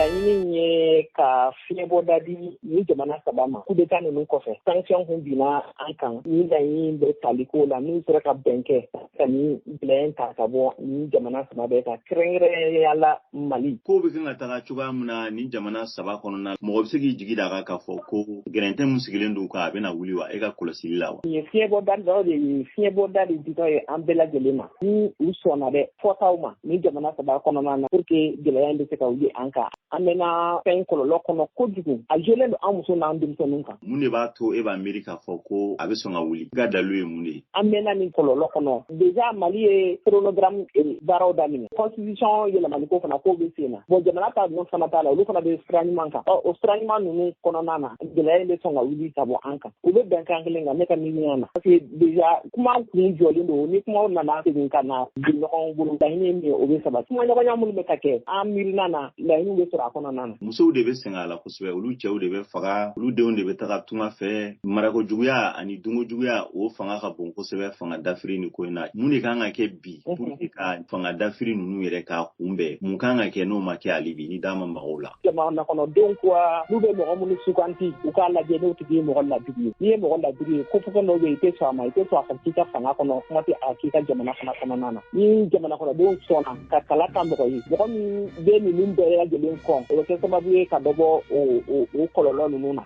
Laɲini ye ka fiɲɛbɔda di ni jamana saba ma. Coup d'état ninnu kɔfɛ, sanction kun binna an kan. Ni laɲini bɛ taliko la, n'u sera ka bɛn kɛ ka ni gɛlɛya ta ka bɔ ni jamana saba bɛɛ kan, kɛrɛnkɛrɛnnenya la Mali. Kow bɛ kan ka taga cogoya min na ni jamana saba kɔnɔna, mɔgɔ bɛ se k'i jigi da kan k'a fɔ ko gɛrɛntɛ min sigilen don kan, a bɛna wuli wa, e ka kɔlɔsili la wa? Nin ye fiɲɛbɔda dɔ de ye, fiɲɛbɔda de ditɔ ye an bɛɛ lajɛlen ma. Ni u sɔnna dɛ fɔtaw ma ni jamana saba kɔnɔna na, pour que gɛlɛya in bɛ se ka wuli an kan. An bɛna fɛn kɔlɔlɔ kɔnɔ kojugu, a jɔlen don an muso n'an denmisɛnninw kan. Mun de b'a to e b'a miiri k'a fɔ ko a bɛ sɔn ka wuli? I ka dalu ye mun de ye? An mɛnna nin kɔlɔlɔ kɔnɔ déjà. Mali ye chronogramme baaraw daminɛ, constitution yɛlɛmaliko fana k'o bɛ sen na. Bon, jamana ta ninnu fana t'a la, olu fana bɛ sira ɲuman kan. Ɔ, o sira ɲuman ninnu kɔnɔna na, gɛlɛya in bɛ sɔn ka wuli ka bɔ an kan. U bɛ bɛnkan kelen kan, ne ka miiriya na, parce que déjà kuma kun jɔlen don. Ni kumaw nana segin ka na bin ɲɔgɔn bolo, laɲini ye min ye, o bɛ sabati. Kumaɲɔgɔnya minnu bɛ ka kɛ, an miirina na, laɲiniw bɛ sɔrɔ a kɔnɔna na. Musow de bɛ sɛgɛn a la kosɛbɛ, olu cɛw de bɛ faga, olu denw de bɛ taga tunga fɛ. Marako juguya ani dunko juguya, o fanga ka bon kosɛbɛ fanga dafiri ni ko in na. Mun de kan ka kɛ bi pour que ka fanga dafiri ninnu yɛrɛ k'a kunbɛn? Mun kan ka kɛ n'o ma kɛ hali bi, ni da ma maga o la? Jamana kɔnɔdenw kuwa, n'u bɛ mɔgɔ minnu suganti, u k'a lajɛ n'o tigi ye mɔgɔ ladiri ye. N'i ye mɔgɔ ladiri ye, ko fɛn dɔw bɛ yen, i tɛ sɔn a ma, i tɛ sɔn a ka k'i ka fanga kɔnɔ, kuma tɛ a k'i ka jamana fana kɔnɔna na. Ni jamana kɔnɔdenw sɔnna ka kala ta mɔgɔ ye, mɔgɔ min bɛ ninnu bɛɛ lajɛlen kɔn, o bɛ kɛ sababu ye ka dɔ bɔ o kɔlɔlɔ ninnu na.